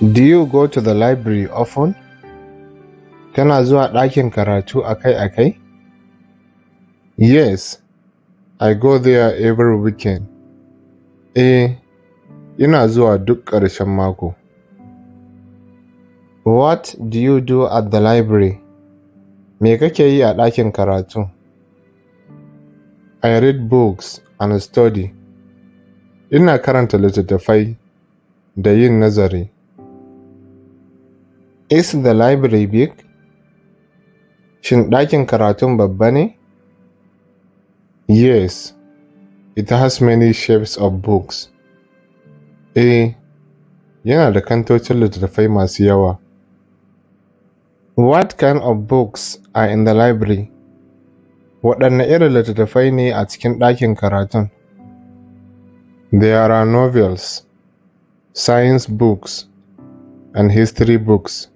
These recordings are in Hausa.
Do you go to the library often? Kana zuwa ɗakin karatu akai-akai? Yes, I go there every weekend. Eh, ina zuwa duk ƙarshen mako. What do you do at the library? Me kake yi a ɗakin karatu? I read books and study. Ina karanta littattafai da yin nazari. Is the library big? Shin ɗakin karatun babba ne? Yes, it has many shelves of books. Eh, yana da kantocin littattafai masu yawa. What kind of books are in the library? Waɗanne irin littattafai ne a cikin ɗakin karatun? There are novels, science books, and history books.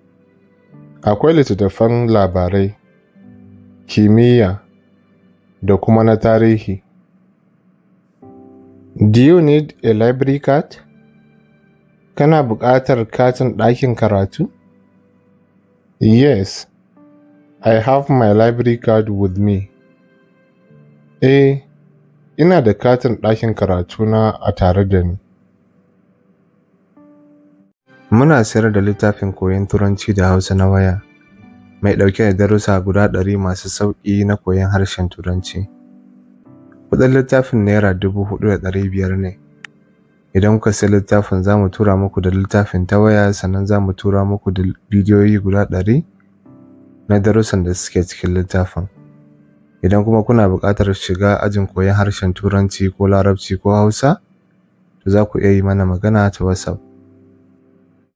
Akwai littattafan labarai, kimiyya, da kuma na tarihi. Do you need a library card? Kana buƙatar katin ɗakin karatu? Yes, I have my library card with me. Eh, ina da katin ɗakin karatuna a tare da ni. Muna sayar da littafin koyon Turanci da Hausa na waya, mai ɗauke da darussa guda 100 masu sauƙi na koyon harshen Turanci. Kuɗin littafin ₦4,500 ne. Idan kuka sayi littafin, za mu tura muku da littafin ta waya, sannan za mu tura muku da bidiyoyi guda 100 na darussan da suke cikin littafin. Idan kuma kuna buƙatar shiga ajin koyon harshen Turanci ko Larabci ko Hausa, to za ku iya yi mana magana ta WhatsApp.